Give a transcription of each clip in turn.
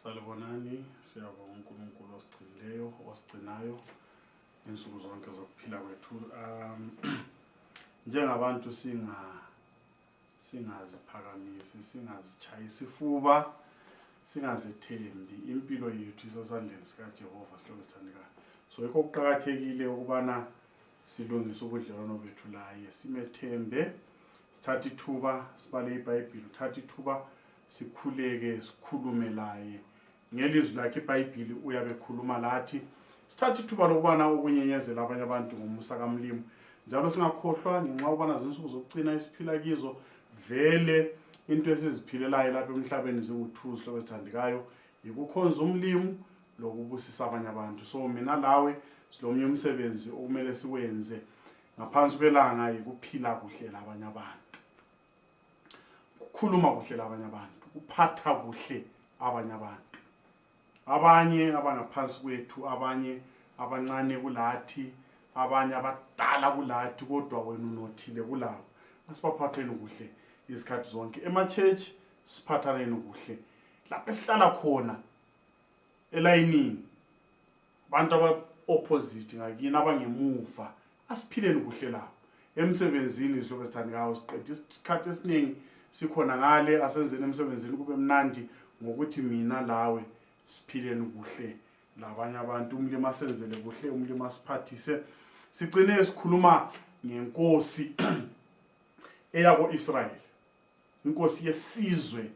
Salibonani, siyabonga uNkulunkulu osigcinileyo, osigcinayo insuku zonke zokuphila kwethu. Njengabantu singaziphakamisi, singazitshayisi ifuba, singazethembi. Impilo yethu isesandleni sikaJehova sihloko esithandekayo. So yikho kuqakathekile ukubana silungise ubudlelwano bethu laye, simethembe, sithathe ithuba, sibale iBhayibheli, uthathe ithuba sikhuleke, sikhulume laye. Ngelizwi lakhe iBhayibheli uyabe ekhuluma lathi. Sithathe ithuba lokubana ukunyenyezela abanye abantu ngomusa kaMlimo. Njalo singakhohlwa ngenxa ubana zinsuku zokucina isiphila kizo, vele into esiziphilelayo lapha emhlabeni zinguthusi sihloko esithandekayo, yikukhonza uMlimo lokubusisa abanye abantu. So mina lawe silomnye umsebenzi okumele siwenze ngaphansi kwelanga, yikuphila kuhle labanye abantu, ukukhuluma kuhle labanye abantu, ukuphatha kuhle abanye abantu, abanye abangaphansi kwethu, abanye abancane kulathi, abanye abadala kulathi, kodwa wena unothile kulabo. Asibaphatheni kuhle izikhathi zonke. Ema-church siphathaneni kuhle. Lapho esihlala khona elayinini, abantu aba-opposite ngakini, abangemuva, asiphileni kuhle lapho. Emsebenzini sihloko esithandekayo, siqeda isikhathi esiningi sikhona ngale, asenzeni emsebenzini kube mnandi ngokuthi mina lawe siphileni kuhle labanye abantu. Umlimo asenzele kuhle, umlimo asiphathise. Sigcine sikhuluma ngenkosi eyako-Israyeli, inkosi yesizwe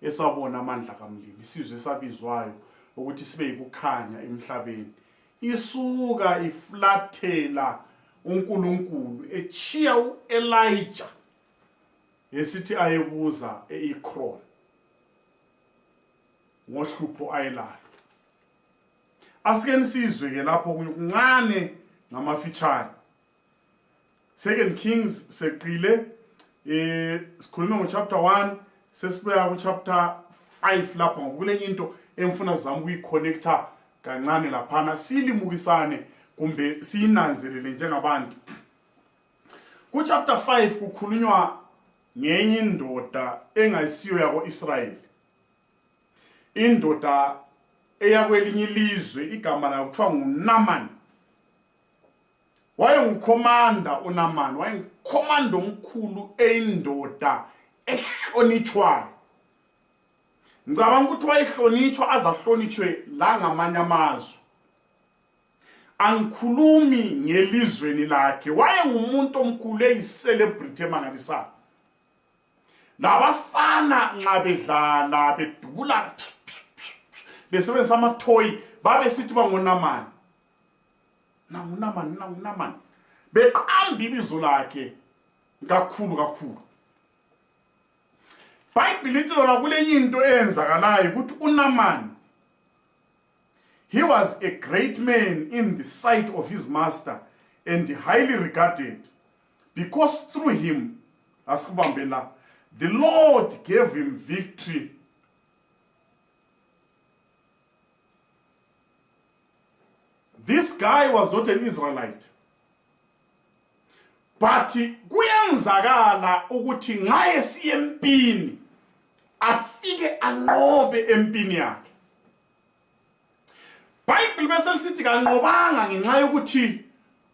esabona amandla kaMlimo, isizwe esabizwayo ukuthi sibe yikukhanya emhlabeni. Isuka iflathela uNkulunkulu, echiya u-Elijah esithi ayebuza e-Ekron ngohlupho ayelalo. Asike nisizwe ke lapho kuncane ngamafitshane. 2 Kings seqile, sikhuluma ngochapter 1 sesibuya kuchapter 5 lapho, ngoba kulenye into emfuna zami ukuyiconnecta kancane laphana, silimukisane kumbe siyinanzelele njengabantu. Kuchapter 5 kukhulunywa ngenye indoda engayisiyo yako-Israyeli, indoda eyakwelinye ilizwe, igama layo kuthiwa nguNamani. Wayengukhomanda uNamani, wayengukhomanda omkhulu, eyindoda ehlonitshwayo. Ngicabanga ukuthi wayehlonitshwa azahlonitshwe la ngamanye amazwe. Angikhulumi ngelizweni lakhe, wayengumuntu omkhulu, eyicelebrity emangalisayo. Labafana nxa bedlala bedubula besebenzisa amathoyi babesithi bangoNamani, nanguNamani, beqamba ibizo lakhe kakhulu. Bhayibheli lithi lona kulenye into eyenzakalayo ukuthi uNamani, he was a great man in the sight of his master and highly regarded, because through him, asikubambela, the Lord gave him victory. This guy was not an Israelite, but kuyenzakala ukuthi nxa esiye empini afike anqobe empini yakhe. Bhayibheli bese lisithi kanqobanga ngenxa yokuthi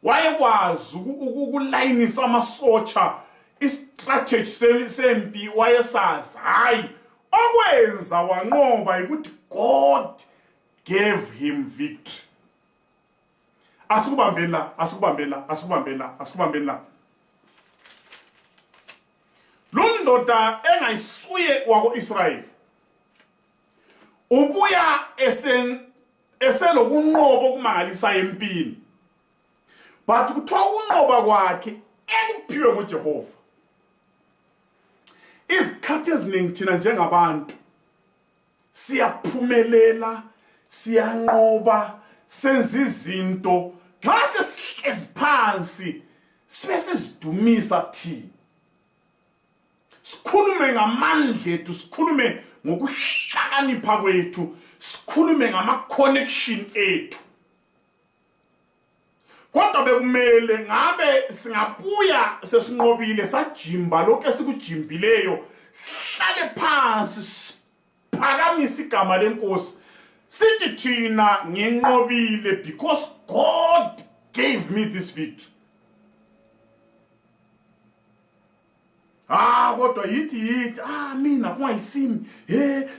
wayekwazi ukulayinisa amasotsha, istrategy sempi wayesazi. Hayi, okwenza wanqoba ukuthi God gave him victory. Asikubambela. Lo ndoda engayisuye wako-Israyeli ubuya eselokunqoba okumangalisayo empini, but kuthiwa ukunqoba kwakhe ekuphiwe nguJehova. Izikhathi eziningi thina njengabantu siyaphumelela, siyanqoba, senza izinto, xa sesihlezi phansi sibe sizidumisa thina, sikhulume ngamandla ethu, sikhulume ngokuhlakanipha kwethu, sikhulume ngama-connection ethu. Kodwa bekumele ngabe singabuya sesinqobile, sajimba lokho esikujimbileyo, sihlale phansi siphakamisa igama lenkosi sithi thina nginqobile because God gave me this victory. Kodwa yithi mina kungayisimi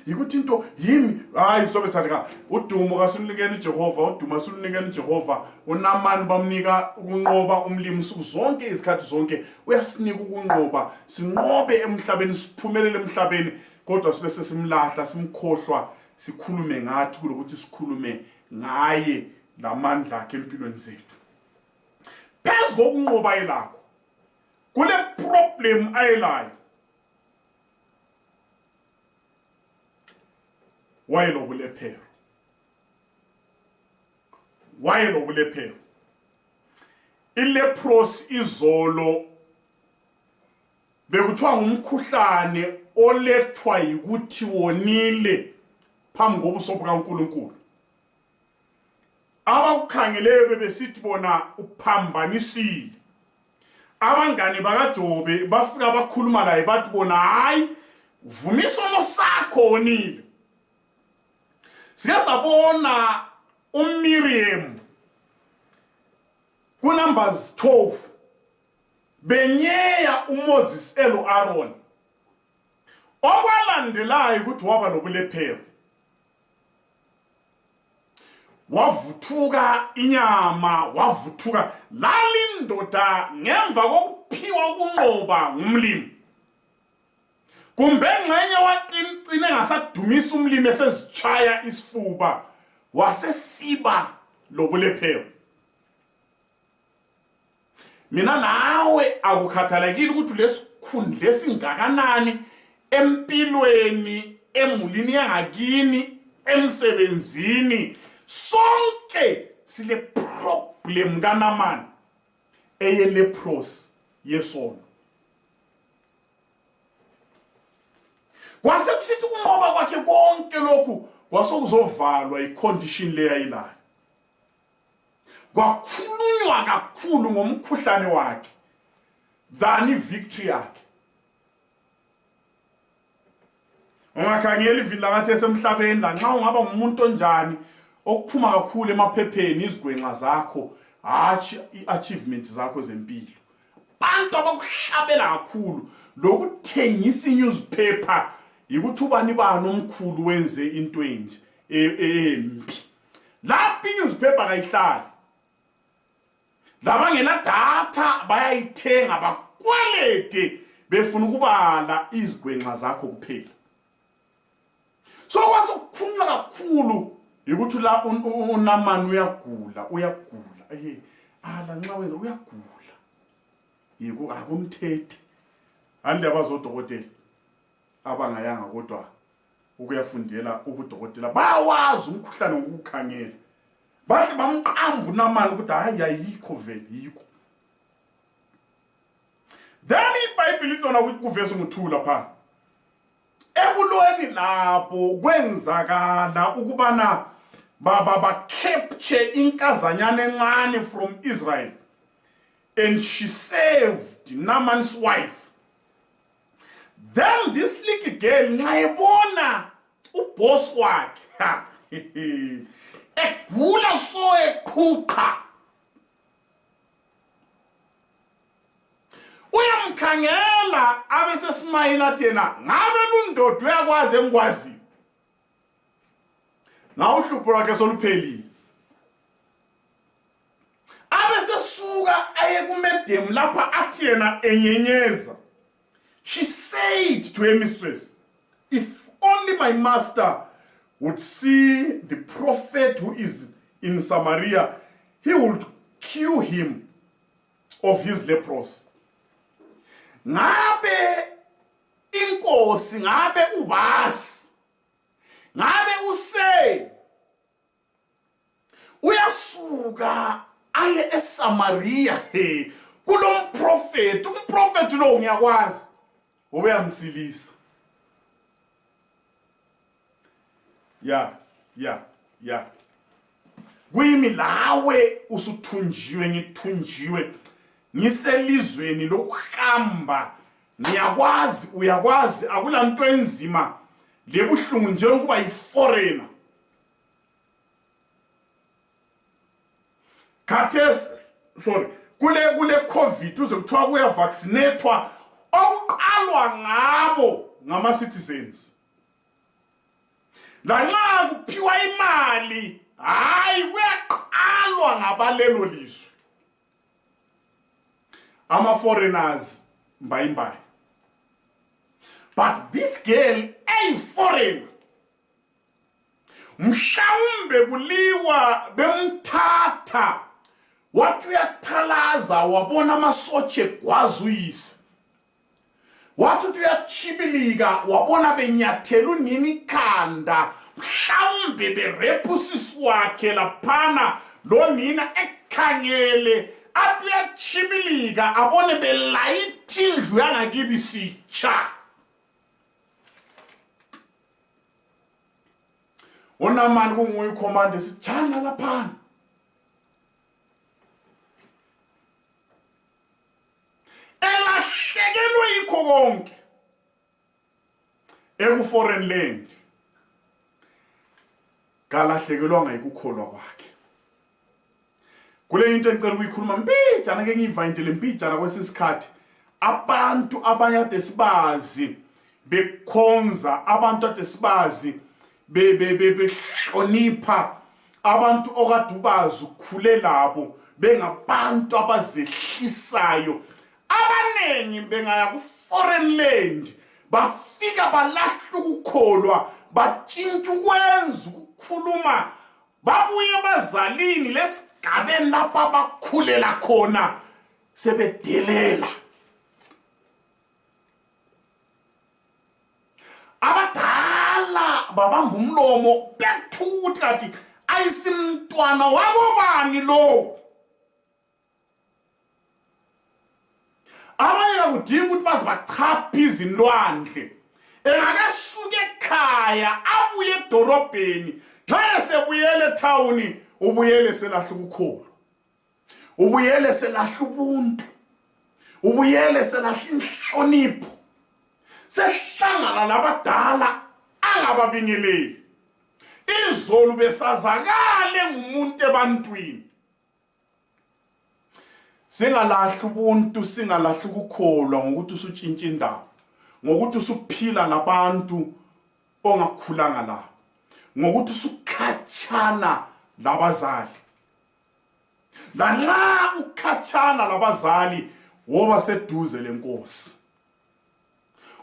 yikuthi into yimi isobe sandika udumo kasinikeni Jehova uduma sinikeni Jehova uNamani bamnika ukunqoba umlimi usuku zonke izikhathi zonke uyasinika ukunqoba sinqobe emhlabeni siphumelele emhlabeni kodwa sibe sesimlahla simkhohlwa sikhulume ngathi kulokuthi sikhulume ngaye lamandla akhe empilweni zethu phezu kokunqoba elakho kule problem ayelayo wayelobulephero ileprosi izolo bekuthiwa ngumkhuhlane olethwa yikuthi wonile phambi kobuso bukaNkulunkulu abakukhangeleyo bebesithi bona uphambanisile abangane bakaJobe bafika bakhuluma laye bathi bona hayi vumisono sakho wonile siyasabona uMiriam kuNumbers 12 benyeya uMoses Aaron okwalandelayo ukuthi waba lobulephero wavuthuka inyama wavuthuka lalindoda ngemva kokuphiwa ukunqoba ngumlimi kumbe ngxenye waqinqine ngasadumisa umlimi esezitshaya isifuba wasesiba lobulephero mina nawe akukhathalekile ukuthi lesikhundla esingakanani empilweni emulini yangakini emsebenzini sonke sile problem kaNamani eyeleprosi yesono kwasekusithi ukunqoba kwakhe konke lokhu kwasokuzovalwa icondition leya ilayo kwakhulunywa kakhulu ngomkhuhlane wakhe than ivictory yakhe ungakhangela ivila ngathi esemhlabeni la nxa ungaba ngumuntu onjani okuphuma kakhulu emaphepheni izigwenxa zakho hatshi iachievements zakho zempilo bantu abakuhlabela kakhulu lokuthengisa newspaper yikuthi ubani bani omkhulu wenze into enje embi lapha newspaper kayihlali labangela data bayayithenga bakwelede befuna ukubala izigwenxa zakho kuphela so kwasokukhulunywa kakhulu yikuthi la uNamani uyagula la nxa wenza uyagula yiko akumthethe ande abazodokotela abangayanga kodwa ukuyafundela ubudokotela bayawazi umkhuhlane ngokukhangela bahle bamqamba uNamani ukuthi hayi ayikho vele yikho then iBhayibheli lona ukuthi kuvese ngothula pha ebulweni lapho kwenzakala ukubana ba capture inkazanyana encane from Israel and she saved Naaman's wife. Then this little girl ngayibona uboss wakhe egula so eqhuqa uyamkhangela abese smile athena ngabe lundodo uyakwazi engikwazi nawuhlupho lwakhe soluphelile abese suka aye kumedem lapha athi yena enyenyeza. She said to her mistress, if only my master would see the prophet who is in Samaria, he would cure him of his leprosy. Ngabe inkosi, ngabe ubasi, ngabe use uyasuka aye eSamaria kulomprofeti, umprofeti lo ngiyakwazi ubeyamsilisa. Ya kuyimi lawe usuthunjiwe ngithunjiwe ngiselizweni lokuhamba ngiyakwazi uyakwazi akulanto enzima lebuhlungu njengokuba yi-foreigner. Khathesi kule COVID uze kuthiwa kuyavaccinatwa okuqalwa ngabo ngama-citizens. Lanxa kuphiwa imali, hayi kuyaqalwa ngabalelo lizwe. Ama-foreigners mbayimbayi. But this girl foreign. Mhlawumbe kuliwa bemthatha wathi uyathalaza wabona amasotshe gwazuyise. Wathi uyachibilika wabona benyathela unini ikhanda. Mhlawumbe berepusisi wakhe laphana lo nina ekhangele athi uyachibilika abone belayithi indlu yangakibi sitsha. Unamani kunguye ukhomanda sijana laphana. Elahlekelwe yikho konke foreign land. Kalahlekelwanga yikukholwa kwakhe. Kule into engicela ukuyikhuluma mbijana ke ngiva into lempijana kwesisikhathi. Abantu abanyade sibazi bekhonza, abantu ade sibazi behlonipha, abantu okade ubazi ukhule labo bengabantu abazehlisayo. Abanengi bengaya ku foreign land bafika balahla ukukholwa, batshintsha ukwenza ukukhuluma, babuye bazalini lesigabeni lapha bakhulela khona sebedelela. Abadala babamba umlomo bethuthi kathi ayisimntwana wakobani lo. Abanye akudinga ukuthi baze bachaphe izilwandle. Engakasuka ekhaya abuye edorobheni, xa sebuyele etown ubuyele selahla ukukholwa. Ubuyele selahla ubuntu. Ubuyele selahla inhlonipho. Sehlangana labadala angababingeleli. Izolo besazakale ngumuntu ebantwini. Singalahla ubuntu, singalahla ukukholwa ngokuthi usutshintsha indawo, ngokuthi usuphila nabantu ongakhulanga labo, ngokuthi usukhatshana labazali. Lanxa ukhatshana labazali woba seduze lenkosi.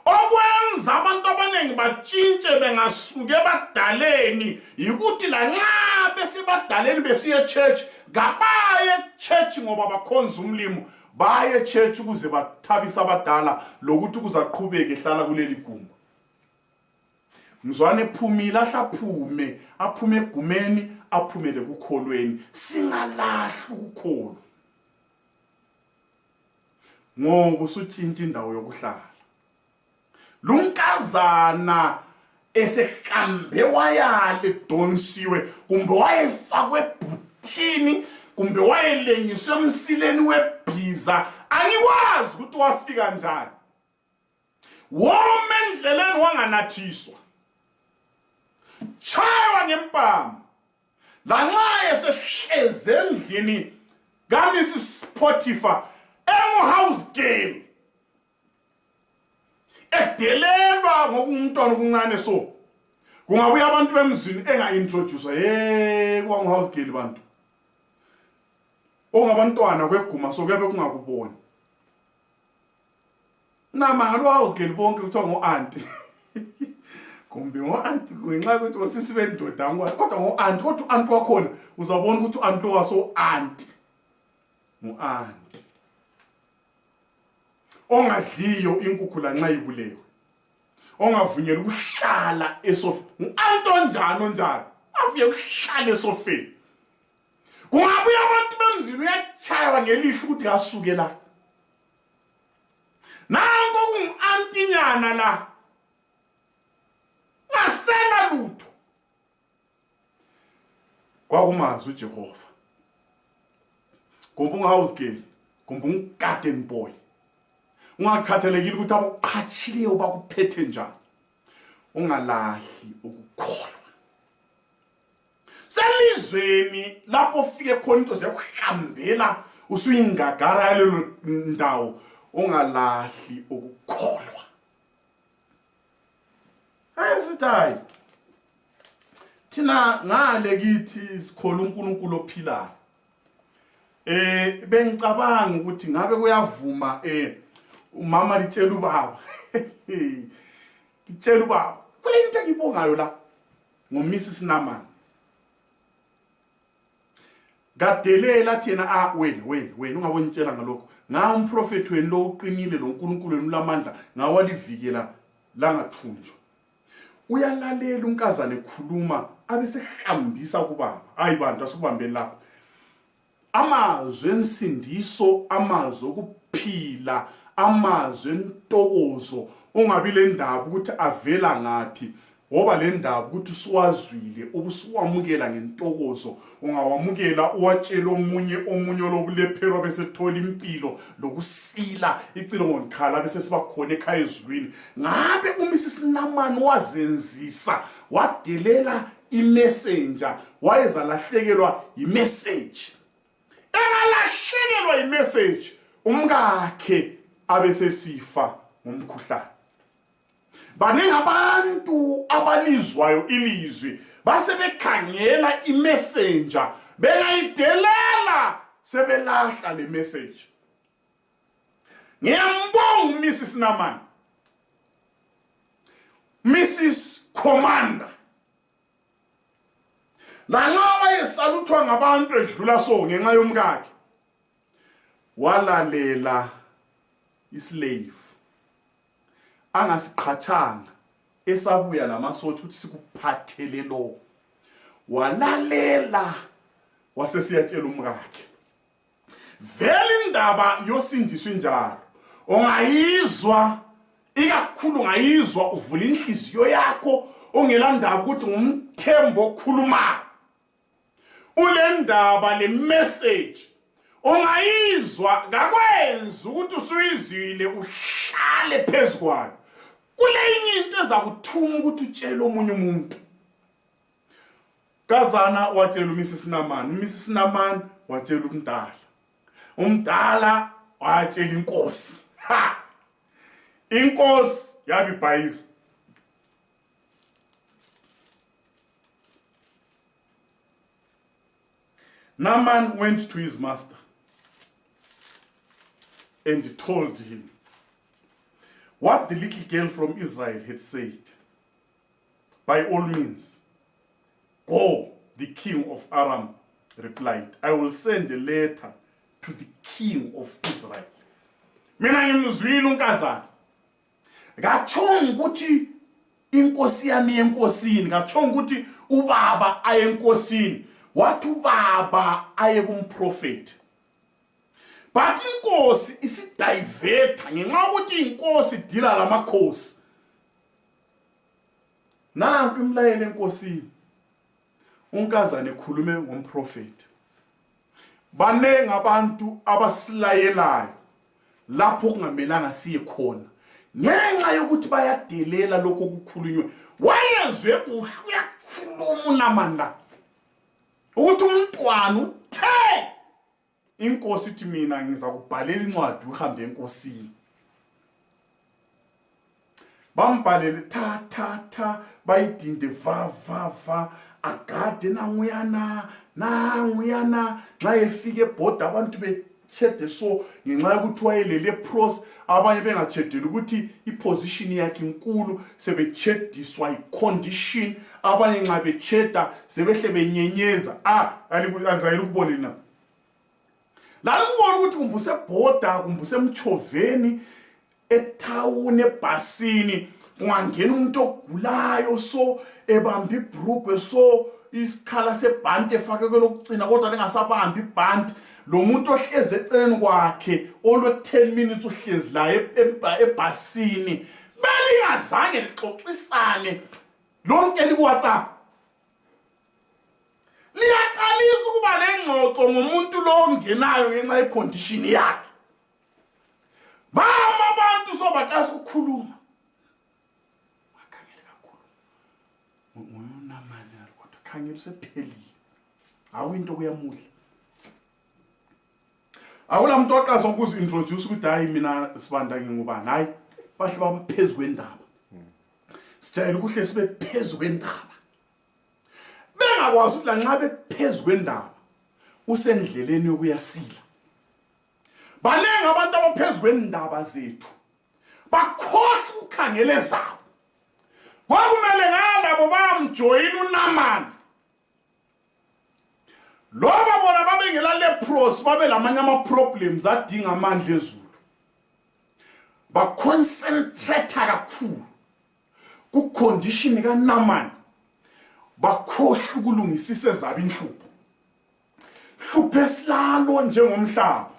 Okwenza abantu abanengi batshintshe bengasuke ebadaleni yikuthi lanxa besibadaleni besiye church, gabaye church ngoba bakhonza umlimo, baye church ukuze bathabisa abadala lokuthi kuzaqhubeka ehlala kuleli gumba. Mzwane ephumile ahlaphume, aphume egumeni, aphumele kukholweni. Singalahla ukukholwa ngoba usutshintsha indawo yokuhlala. Lunkazana esehambe wayale donsiwe, kumbe wayefakwe ebhuthini, kumbe wayelengiswe emsileni webhiza, angiwazi ukuthi wafika njani. Wome endleleni wanganathiswa, chaywa ngempama, lanxa esehleze endlini kaMrs. Potiphar house girl, edelelwa ngokumntwana okuncane so. Kungabuya abantu bemzini enga-introduce house girl bantu. Ongabantwana kweguma so kuyabe kungakuboni. Nama lo house girl bonke kuthiwa ngo-auntie. Kumbe ngo-auntie ngenxa yokuthi osisi bendoda ngwa, kodwa ngo-auntie, kodwa u-auntie wakhona uzabona ukuthi u-auntie waso auntie. Ngo-auntie. Ongadliyo inkukhu lanxa ibulewe. Ongavunyela ukuhlala esofeni. U-auntie onjani avuye ukuhlala esofeni. Kungabuya abantu bemzini uyachaywa ngelihlo ukuthi asuke la. Nanko kungu-auntie nyana la. Ngasela lutho. Kwakumazi uJehova. Kumbe house girl, kumbe garden boy. Ungakhathalekile ukuthi abakuqhatshileyo bakuphethe njani. ungalahli ukukholwa. Selizweni lapho fike khona into ziyakuhambela usuyingagara yalelo ndawo, ungalahli ukukholwa. Ayesithayi thina ngale kithi sikholwa uNkulunkulu ophilayo. Bengicabanga ukuthi ngabe kuyavuma umama litshela ubaba litshela ubaba kule into engibongayo la ngoMrs Naman. Gadelela thina wena ungabonitshela ngalokho. Nga umprofeti wenu lo uqinile lo uNkulunkulu wenu lamandla ngawalivikela langathunjwa. Uyalalela unkazana ekhuluma abesehambisa kubaba. Hayi bantu asukubambeni lapha. Amazwi ensindiso, amazwi okuphila, amazwi entokozo, ungabi le ndaba ukuthi avela ngaphi. Ngoba le ndaba ukuthi usuwazwile ubusuwamukela ngentokozo, ungawamukela uwatshela omunye lobulephero bese thola impilo lokusila icilo ngonkhala bese siba khona ekhaya ezulwini. Ngabe uMrs Naman wazenzisa wadelela imessenger, wayeza lahlekelwa imessage. Engalahlekelwa imessage umkakhe abesesifa ngomkhuhlane. Baningi abantu abalizwayo ilizwi base bekhangela imessenger bengayidelela sebelahla le message. Ngiyambonga uMrs Naman, Mrs Commander, langabe yesaluthwa ngabantu edlula so ngenxa yomkakhe walalela islave angasiqhathanga esabuya lamasotho ukuthi sikuphathele lo, walalela wasesiyatshela umkakhe. Vele indaba yosindiswa njalo ongayizwa, ikakhulu ungayizwa uvula inhliziyo yakho ongela ndaba ukuthi ngumthembo okhulumayo. Ule ndaba le message ongayizwa ngakwenza ukuthi usuyizwile uhlale phezukwayo. Kule into ezakuthuma ukuthi utshele omunye umuntu. Kazana watshela uMrs Naman, uMrs Naman watshela umdala, umdala watshela inkosi. Inkosi yabibhayisa. Naman went to his master and told him what the little girl from Israel had said. By all means, go, the king of Aram replied. I will send a letter to the king of Israel. Mina ngimzwile unkazana. Ngachonga ukuthi inkosi yami enkosini, ngachonga ukuthi ubaba aye enkosini, wathi ubaba aye kumprofeti. But inkosi isidiveta ngenxa ukuthi inkosi idila lamakhosi. Nanku imlayelo enkosini. Unkazana ekhulume ngomprofeti. Banenge abantu abasilayelayo lapho kungamelanga siye khona. Ngenxa yokuthi bayadelela lokho okukhulunywe. Wayezwe uyakhuluma uNamanda. Ukuthi umntwana uthe inkosi ithi mina ngizakubhalela incwadi uhambe enkosini. Bambhalele tha bayidinde va agade nanguyana nxa efike ebhoda abantu bechede so ngenxa yokuthi wayelele pros abanye bengachedela ukuthi iposition yakhe inkulu sebechediswa icondition abanye nxa becheda sebehle benyenyeza alizayela ukubona na la ukubona ukuthi kumbuse ebhoda kumbuse emchoveni ethawuni ebhasini kungangena umuntu ogulayo so ebamba ibhrugwe so isikhala sebhanti efake kwelokugcina kodwa lengasabambi ibhanti lo muntu ohlezi eceleni kwakhe olwe 10 minutes uhlezi la ebhasini belingazange lixoxisane lonke liku WhatsApp liyaqalisa ukuba lengxoxo ngomuntu lo ongenayo ngenxa yecondition yakhe. Bama abantu so baqasa ukukhuluma. Bakhangela kakhulu. khangela usephelile awinto kuyamuhla awulamuntu waqasa ukuzi-introduce ukuthi hayi mina sibanda ngingubani hayi bahle baphezu kwendaba sijayele ukuhle sibe phezu kwendaba bengakwazi ukuthi lanxa bephezu kwendaba usendleleni yokuyasila baningi abantu abaphezu kwendaba zethu bakhohlwa ukukhangela zabo kwakumele ngalabo bamjoyina uNamani loba bona babengela lepros babe lamanye ama-problems adinga amandla ezulu baconcentrate kakhulu ku-condition kaNamani bakhohlwa ukulungisisa ezabo inhlupho hlupho esilalo njengomhlaba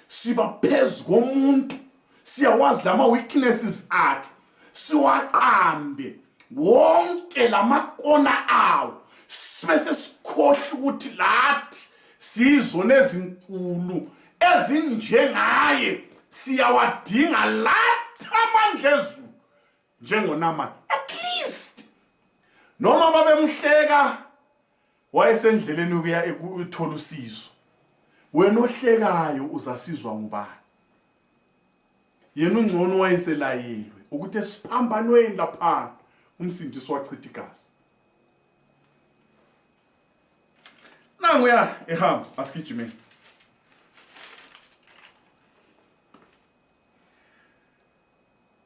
siba phezu komuntu siyawazi lama-weaknesses akhe siwaqambe wonke lamakona awo bese sikhohlwa ukuthi lathi sizona ezinkulu ezinjengaye siyawadinga lathi amandla ezulu njengoNamani at least noma babemhleka wayesendleleni ukuya ekuthola usizo wena ohlekayo uzasizwa ngubani yena ungcono wayeselayelwe ukuthi esiphambanweni lapha umsindisi wachitha igazi nanguya ehamba asigijimeni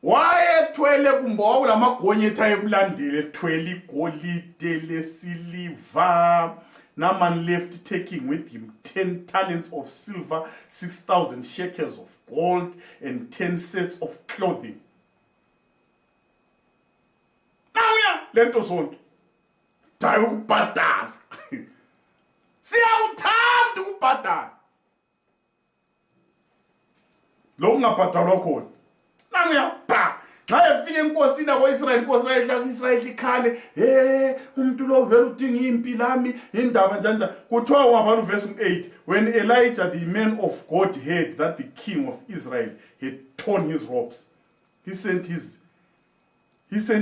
wayethwele kumbowa lamagonyetha emlandile ethwele igolide lesiliva Naaman left taking with him 10 talents of silver, 6,000 shekels of gold, and 10 sets of clothing. Nawuya lento zonke dayi ukubhadala siyawuthanda ukubhadala lo ungabhadalwa khona nanguya ba xa efika enkosini yako-Israyeli inkosi Israyeli ikhale umuntu lo vele udinga impi lami indaba njanja kuthiwa wabala verse 8 when Elijah the man of God heard that the king of Israel had torn his robes he sent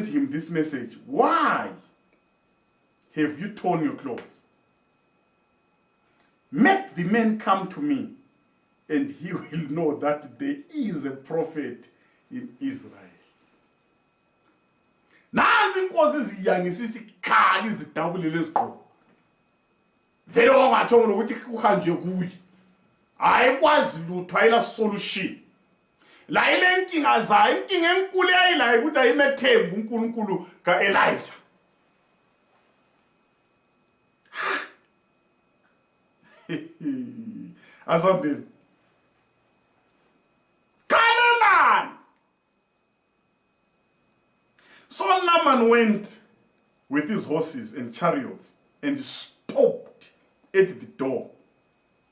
him this message, why have you torn your clothes? Make the man come to me and he will know that there is a prophet in Israel. Nanzi inkosi ziyangisisa ikhali izidabulele ezigqoko vele wangatsho nokuthi kuhanjwe kuye ayikwazi lutho ayila solution la ile inkinga zayo inkinga enkulu yayilayo ukuthi ayimethembu uNkulunkulu kaElijah azambeni Canaan. So Naaman went with his horses and chariots and stopped at the door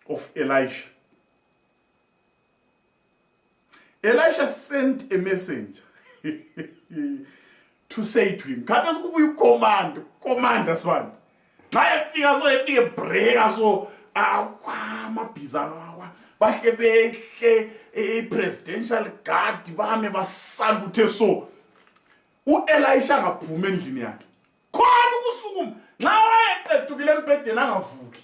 of Elisha. Elisha sent a messenger to say to him, "Khathesi kubuya command as one. Xa efika break so amabhiza bahle behle presidential guard bame basaluthe so uElisha ngaphuma endlini yakhe khona ukusukuma nxa wayeqedukile empedeni angavuki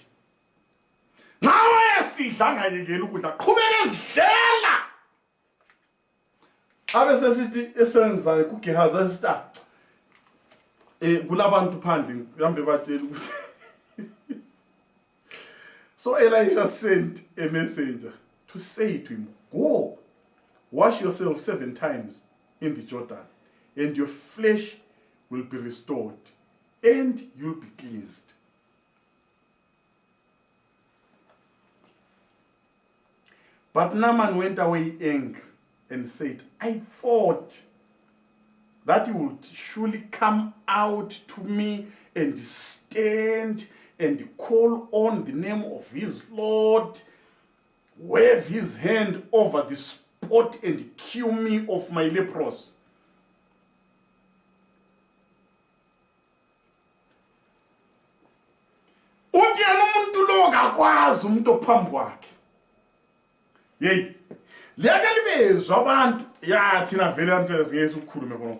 nxa wayesidla angayekeli ukudla qhubeka ezidlela abe sesithi esenzayo kuGehazi asita kulabantu phandle ngihambe batshela ukuthi so Elisha sent a messenger to say to him, "Go, wash yourself 7 times in the Jordan, and your flesh will be restored, and you'll be cleansed." But Naaman went away angry and said, "I thought that he would surely come out to me and stand and call on the name of his Lord, wave his hand over the spot and cure me of my leprosy." Uthi yena umuntu lo akakwazi umuntu ophambi kwakhe. Hey, liyake libezwa abantu ya thina vele amtshela singeke ukukhulume khona.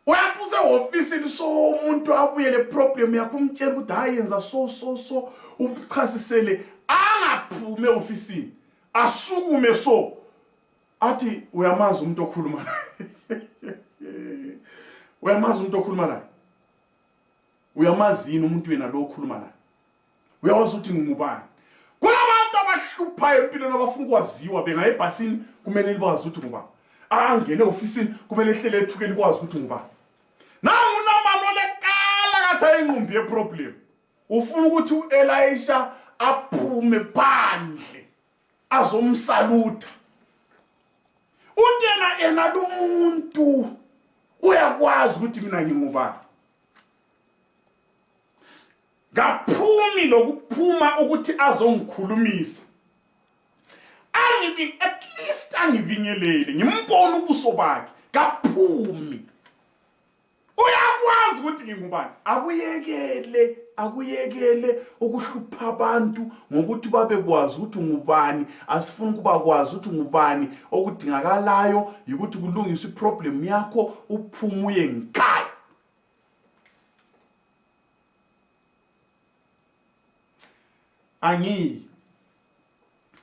Uyaphuse ofisini so umuntu abuye le problem yakho umtshela ukuthi hayi yenza so uchasisele angaphume ofisini asukume so athi uyamazi umuntu okhuluma naye uyamazi umuntu okhuluma naye uyamazi yini umuntu wena lo okhuluma naye uyawazi ukuthi ngingubani kulabantu abahluphayo empilweni abafuna ukwaziwa bengaye ebhasini kumele libazi ukuthi ngubani angene ofisini kumele ehlele ethukeni kwazi ukuthi ngubani nangu namano lekala ngathi ingqumbi yeproblem ufuna ukuthi uElisha aphume phandle azomsaluta utena ena lo muntu uyakwazi ukuthi mina ngingubani ngaphumi lokuphuma ukuthi azongikhulumisa at least angibingelele ngimbone ubuso bakhe ngaphumi uyakwazi ukuthi ngingubani akuyekele ukuhlupha abantu ngokuthi babekwazi ukuthi ungubani asifuni kuba kwazi ukuthi ungubani okudingakalayo ukuthi kulungiswe iproblem yakho uphumuye ngikhaya angiyi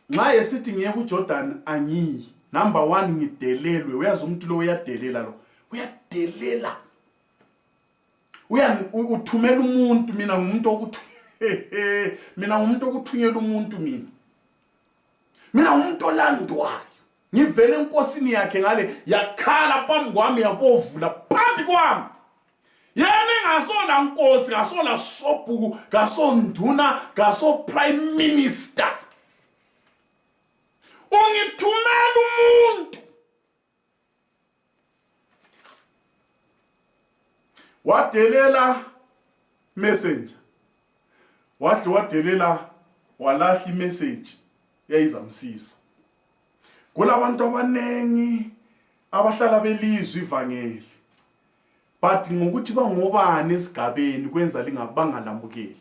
nxa esithi ngiye kuJordan angiyi number 1 ngidelelwe uyazi umuntu lo uyadelela lo uyadelela uthumela umuntu mina ngumuntu okuthunyela umuntu mina ngumuntu olandwayo ngivele enkosini yakhe ngale yakhala phambi kwami yabovula phambi kwami yena ngasona nkosi ngasona sobhuku ngasonduna ngaso prime minister ungithumela umuntu wadelela messenger wadelela walahla imessage yayizamsisa kulabantu abanengi abahlala belizwe ivangeli but ngokuthi bangobani esigabeni kwenza lingabangalamukeli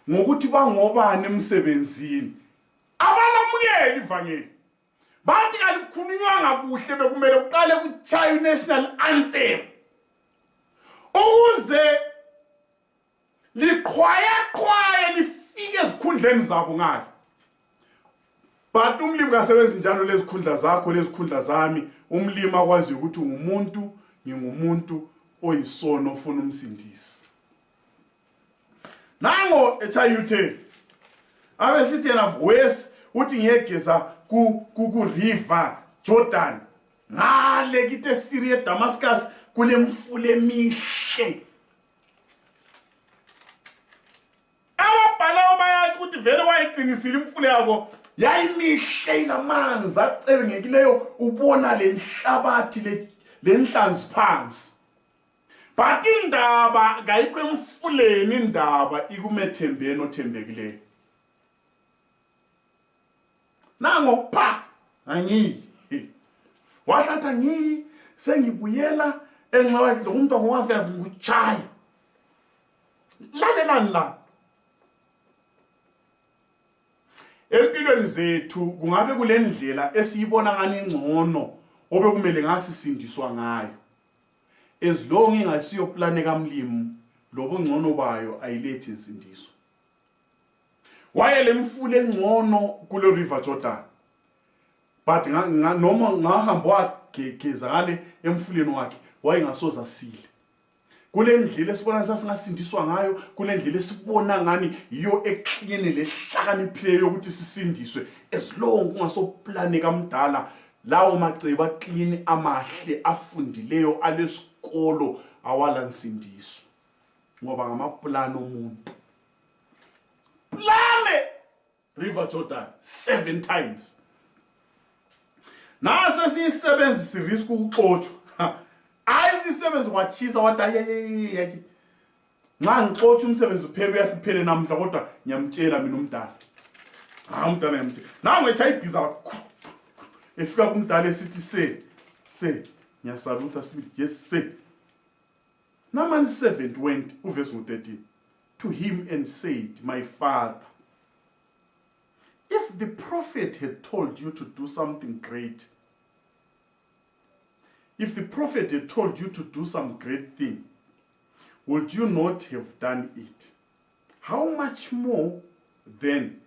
ngokuthi bangobani emsebenzini abalamukeli ivangeli bathi kalikhulunywanga kuhle bekumele uqale kuchaya national anthem ukuze liqhwaya lifike ezikhundleni zabo ngalo but umlimi kasebenzi njalo lezikhundla zakho lezikhundla zami umlimi akwazi ukuthi ungumuntu ngingumuntu oyisono ofuna umsindisi nango eChayute abesithi yena wes uthi ngiyegeza ku river Jordan ngale kite Syria Damascus kule mfule emihle ababhalayo bayathi ukuthi vele wayiqinisile imfule yabo yayimihle inamanzi acebengekileyo ubona lenhlabathi lenhlanzi phansi but indaba kayikho emfuleni indaba ikumethembeni othembekileyo nango pha angiyi wahlathi ngiyi sengibuyela enxawathi lo muntu ngowafika nguchaya lalelani la empilweni zethu kungabe kulendlela esiyibona ngani ingcono obekumele ngasisindiswa ngayo as long ingasiyo plan kaMlimi lobo ngcono bayo ayilethi insindiso wayele mfule engcono kule river Jordan but noma ngahamba wagegeza ngale emfuleni wakhe wayengasoza sile kule ndlela esibona sasingasindiswa ngayo kule ndlela esibona ngani iyo eklini lehlakaniphileyo ukuthi sisindiswe as long kungasoplane kaMdala lawo maceba clean amahle afundileyo alesikolo awala nsindiso ngoba ngamaplano omuntu plane river Jordan 7 times nase sisebenzisa risk ukuxotshwa ayisebenzi wachisa wathi ayeyeke nxa ngixotsha umsebenzi uphele uyafiphele namhla kodwa ngiyamtshela mina umdala umdala ngiyamtshela nangu echayibhiza efika kumdala esithi se ngiyasalutha sibi yes se Naman servant went verse 13 to him and said, my father, if the prophet had told you to do something great, if the prophet had told you to do some great thing, would you not have done it? How much more then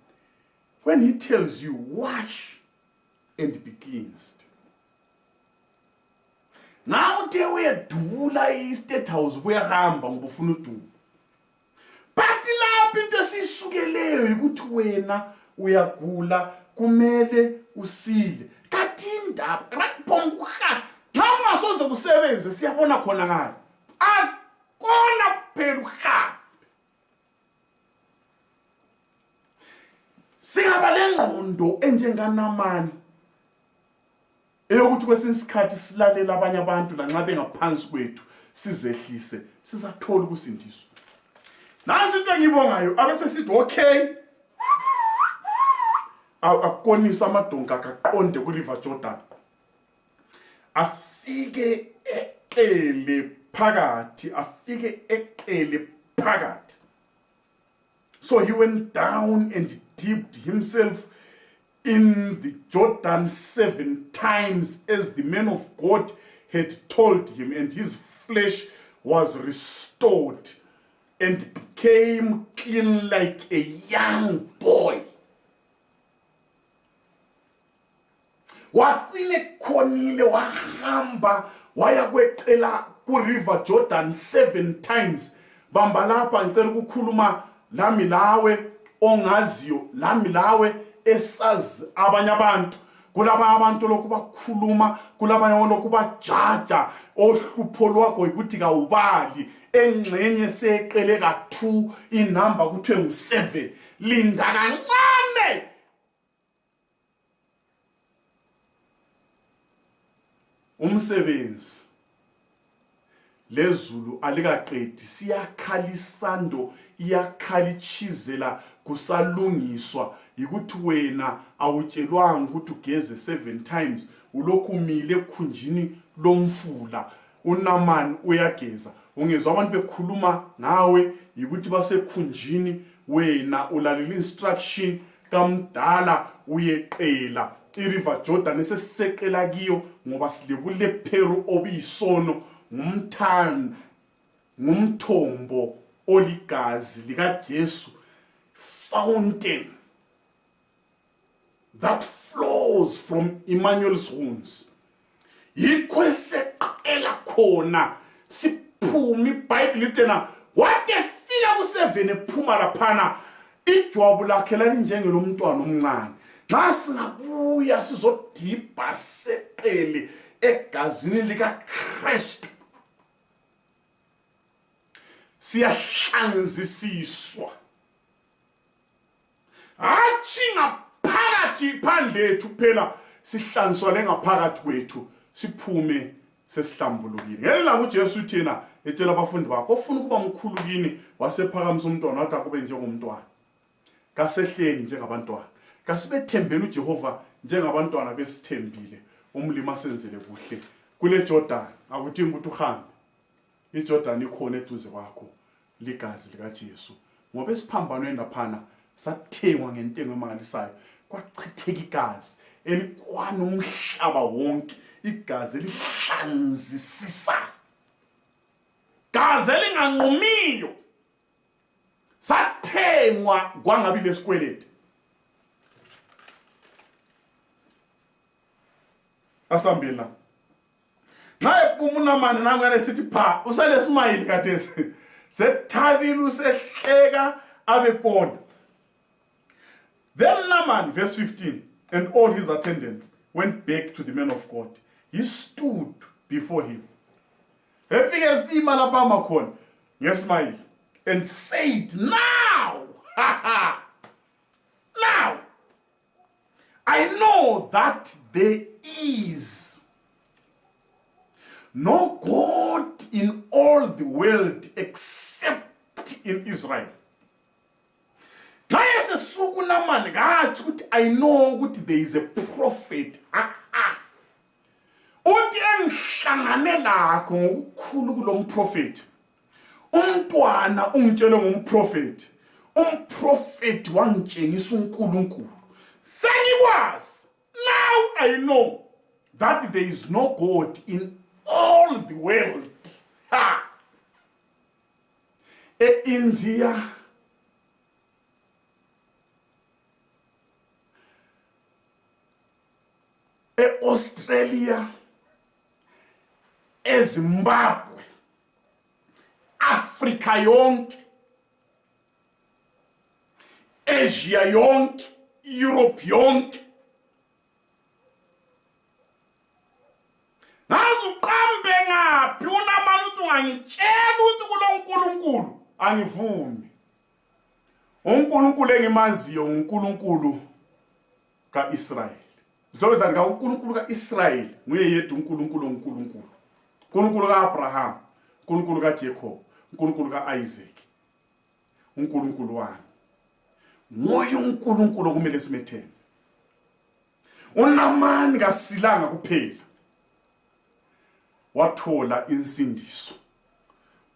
when he tells you, wash and be cleansed? Now they were dula state house where hamba ngibufuna udu. But lapho into esisukeleyo ukuthi wena uyagula kumele usile. Kathi indaba rakubonga xa ungasoze kusebenze siyabona khona ngani. Akona kuphela ukuhamba. Singaba lengqondo enjengaNamani eyokuthi kwesinye isikhathi silalela abanye abantu lanxa bengaphansi kwethu sizehlise sizathola ukusindiswa. Nansi into engibongayo abese sithi okay akonisa amadonka akaqonde ku River Jordan afike eqele phakathi. So he went down and dipped himself in the Jordan 7 times as the man of God had told him, and his flesh was restored and became clean like a young boy. Wacine khonile wahamba waya kweqela ku River Jordan 7 times. Bamba lapha ngicela ukukhuluma lami lawe ongaziyo, lami lawe esazi abanye abantu. Kulaba abantu lokubakhuluma, kulabanye lokubajaja, ohlupho lwakho ukuthi kawubali, engxenye seqele ka2 inamba kuthiwe ngu7. Linda kancane. Umsebenzi lezulu alikaqedi siyakhalisando iyakhalichizela kusalungiswa yikuthi wena awutshelwanga ukuthi ugeze 7 times ulokhu umile ekhunjini lomfula. uNamani uyageza, ungezwa abantu bekhuluma ngawe yikuthi basekhunjini, wena ulalela instruction kamdala uyeqela iRiver Jordan esesiseqela kiyo ngoba silebule Peru obiyisono ngumthombo oligazi lika Jesu, fountain that flows from Emmanuel's wounds. Yikho eseqela khona siphuma iBhayibheli litena wathi efika ku7 ephuma laphana ijwabu lakhe lalinjengelo mntwana omncane. Xa singabuya sizodibha seqele egazini lika Kristu siyahlanzisiswa. Athi ngaphakathi phandle ethu phela sihlanziswa lengaphakathi kwethu siphume sesihlambulukile. Ngelela uJesu uthina etshela abafundi bakhe ofuna ukuba mkhulu kini wasephakamisa umntwana wathi akube njengomntwana. Kasehleni njengabantwana. Kasibethembeni uJehova njengabantwana besithembile. Umlimi asenzele kuhle kule Jordan akudingi ukuthi uhambe. iJordan ikhona eduze kwakho ligazi lika Jesu. Ngoba esiphambanweni laphana sathengwa ngentengo emangalisayo, kwachitheka igazi elikwana umhlaba wonke, igazi elihlanzisisa, gazi elinganqumiyo, sathengwa kwangabi lesikweleti. Asambela na ephuma uNamani nangane sithi pha usale smile kathesi sethabile usehleka abekonda. Then Naaman, verse 15, and all his attendants went back to the man of God. He stood before him. Efike sima lapha makhona ngesmile and said, now now I know that there is no God in all the world except in Israel. I know that there is a prophet. Uthi engihlangane lakho ngokukhulu kulomprofeti. Umntwana ungitshele ngomprofeti. Umprofeti wangitshengisa uNkulunkulu. Sengikwazi. Now I know that there is no God in all the world. Ha! India, Australia, Zimbabwe, Africa yonke, Asia yonke, Europe yonke. Nazuqambe ngaphi unamani uthi ungangitshela ukuthi kulonkulunkulu angivumi. uNkulunkulu engimaziyo uNkulunkulu kaIsrayeli. Sizobenzani uNkulunkulu kaIsrayeli nguye yedwa uNkulunkulu oNkulunkulu. uNkulunkulu kaAbraham, uNkulunkulu kaJacob, uNkulunkulu kaIsaac. uNkulunkulu wami. Nguye uNkulunkulu okumele simethembe. Unamani kasilanga kuphela. Wathola insindiso.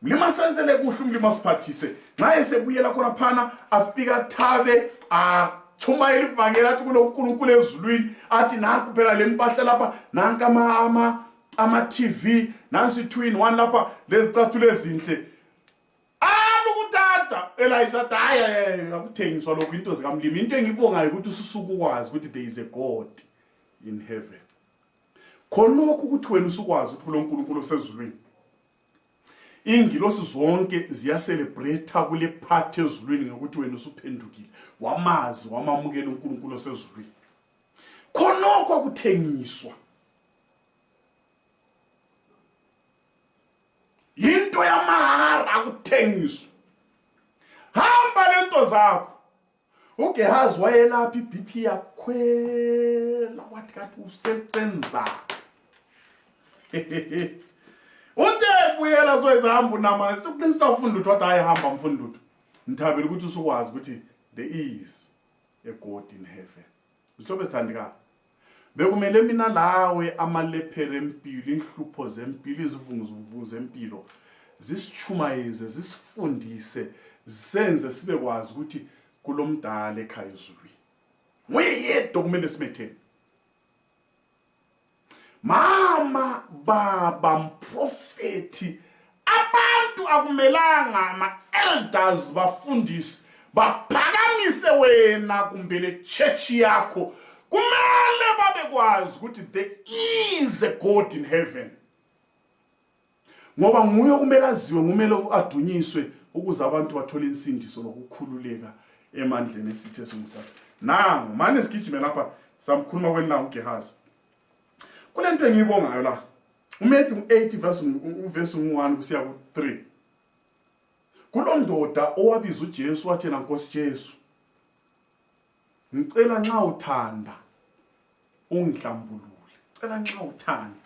Mlima senzele kuhle umlima siphathise. Nxa esebuyela khona phana afika thabe athuma ilivangeli athi kulonkulunkulu ezulwini athi nanku phela lempahla lapha nanka ama TV nansi 2-in-1 lapha lezicathulo ezinhle. Ukuthatha Elisha hayi akuthengiswa lokho into zikamlimi. Into engibongayo ukuthi ususuku ukwazi ukuthi there is a God in heaven. Khonokho ukuthi wena usukwazi ukuthi kulonkulunkulu osezulwini. Ingilosi zonke ziyacelebrate kule party ezulwini ngokuthi wena usuphendukile. Wamazi wamamukela uNkulunkulu osezulwini. Khonokho akuthengiswa. Into yamahara akuthengiswa. Hamba lento zakho. uGehazi wayelapha iBP yakhwela wathi kathi usesenza. Uthe buyela zoyizihamba unamana siqinisa ufunda ukuthi hayi hamba mfunda ukuthi ngithabela ukuthi usukwazi ukuthi there is a God in heaven. Isithobe sithandika. Bekumele mina lawe amalephere empilo, inhlupho zempilo, izivunguzungu zempilo zisichumayeze, zisifundise, senze sibe kwazi ukuthi kulomdala ekhaya ezulwini. Nguye yedwa kumele simethembe. Mama, baba, mprofeti, abantu akumelanga ama-elders bafundisi baphakamise wena kumbe le church yakho. Kumele babekwazi ukuthi there is a God in heaven. Ngoba nguye kumele aziwe, ngumele adunyiswe ukuze abantu bathole insindiso lokukhululeka emandleni esithe singisapha. Nangu manje sigijime lapha samkhuluma kwena uGehazi. Kulento engiyibongayo la. uMatthew 8 verse 1 kusiya ku3. Kulondoda owabiza uJesu wathi na Nkosi Jesu. Ngicela nxa uthanda ungihlambulule. Ngicela nxa uthanda.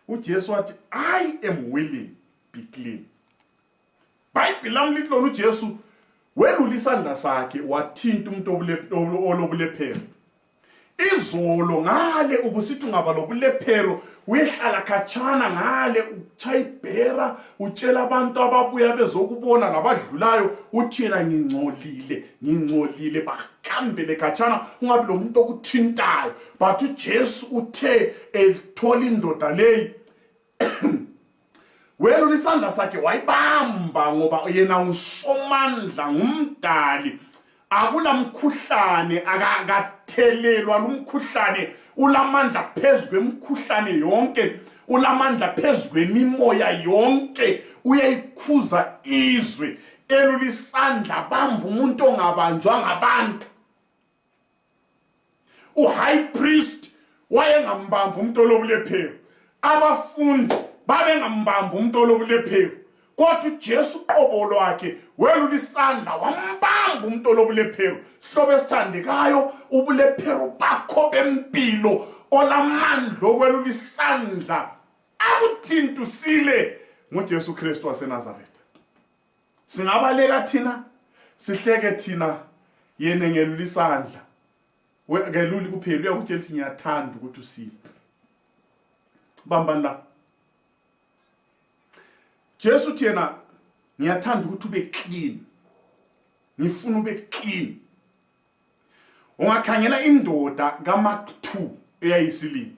uJesu wathi I am willing, be clean. Bible lami lithi lona uJesu welula isandla sakhe wathinta umuntu olobulephero. Izolo ngale ubusithi ungaba lobulephero uyehlala khatshana ngale uchayibhera utshela abantu ababuya bezokubona nabadlulayo uthina ngingcolile bakambele khatshana ungabi lo muntu okuthintayo. But uJesu uthe elithola indoda leyi welula isandla sakhe wayibamba ngoba yena usomandla ngumdali. Akula mkhuhlane akathelelwa lumkhuhlane ulamandla phezulu kwemkhuhlane yonke ulamandla phezulu kwemimoya yonke uyayikhuza izwe elula isandla bamba umuntu ongabanjwa ngabantu. High priest wayengambamba umuntu olobulephero, abafundi babengambamba umuntu olobulephero, kodwa uJesu qobo lwakhe welula isandla wambamba umuntu olobulephero. Sihlobo esithandekayo, ubulephero bakho bempilo olamandla okwelula isandla akuthintusile ngoJesu Kristu waseNazaretha. Singabaleka thina sihleke thina yena ngelula isandla ngeluli kuphela uyakutshela ukuthi ngiyathanda ukuthi usile. Bambani la Jesu thina ngiyathanda ukuthi ube clean. Ngifuna ube clean. Ungakhangela indoda kaMark 2 eyayisilini.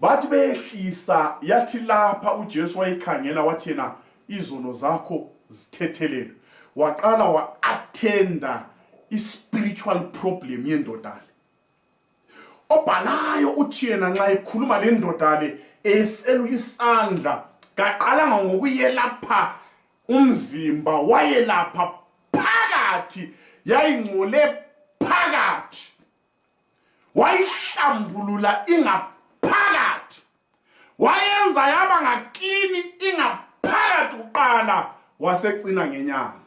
bathi behlisa yathi lapha uJesu wayikhangela wathi yena izono zakho zithethelele. Waqala wa-attenda i-spiritual problem yendoda le. Obhalayo uthi yena nxa ekhuluma le ndoda le eselula isandla kaqalanga ngokuyelapha umzimba, wayelapha phakathi, yayingcole phakathi, wayihlambulula ingaphakathi, wayenza yaba ngaklini ingaphakathi kuqala, wasecina ngenyama.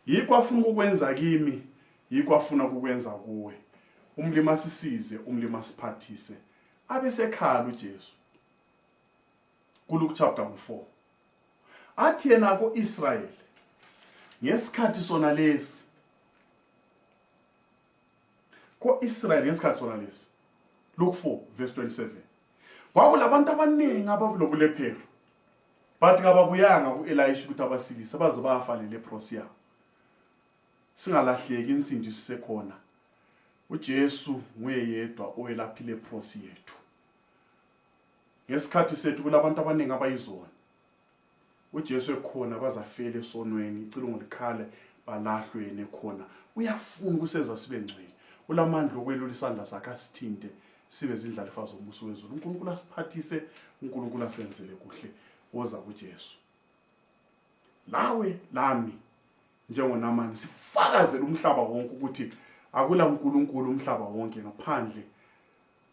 Yikho afuna ukukwenza kimi, yikho afuna ukukwenza kuwe. Umlimi asisize, umlimi asiphathise. Abesekhala uJesu kuLuke chapter 4 athi yena ko-Israyeli ngesikhathi sona lesi, ko-Israyeli ngesikhathi sona lesi, Luke 4 verse 27, kwakulabantu abaningi ababulobulephero, bathi kababuyanga ku-Elisha ukuthi abasilise baze bafa le leprosi yabo. Singalahleki insindiso sisekhona. uJesu nguye yedwa owelaphile leprosi yethu. Ngesikhathi sethu kulabantu abaningi abayizona. uJesu ekhona bazafela esonweni, icilongo likhale balahlweni ekhona. Uyafuna ukusenza sibe ngcwele. Ulamandla okwelula isandla sakhe asithinte sibe zindlalifa zombuso wezulu. uNkulunkulu asiphathise, uNkulunkulu asenzele kuhle. Woza kuJesu. Lawe lami njengoNamani sifakazela umhlaba wonke ukuthi akula uNkulunkulu umhlaba wonke ngaphandle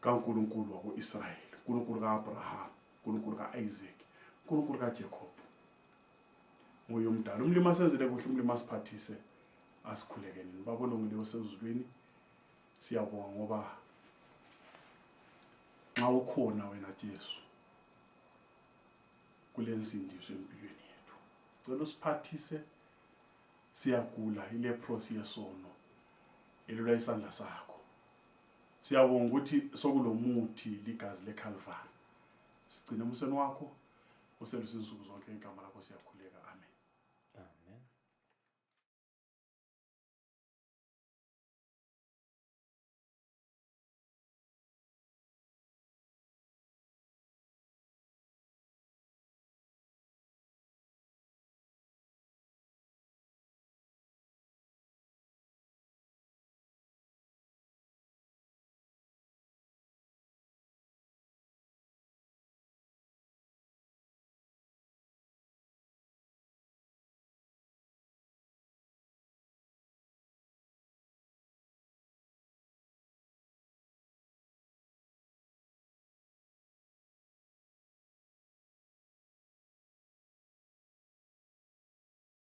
kaNkulunkulu wako-Israyeli, uNkulunkulu kaAbraham, uNkulunkulu kaIsaac, uNkulunkulu kaJacob. Nguye umdala. Umlimi asenzele kuhle, umlimi asiphathise, asikhulekeni. Babolongileyo sezulwini, siyabonga ngoba nxa ukhona wena Jesu kule nsindiso empilweni yethu. Cela usiphathise, siyagula ileprosi yesono elula isandla sakho. Siyabonga ukuthi sokulomuthi ligazi leCalvary. Sigcine umuseni wakho uselusinsuku zonke, igama lakho siyakhuleka. Amen.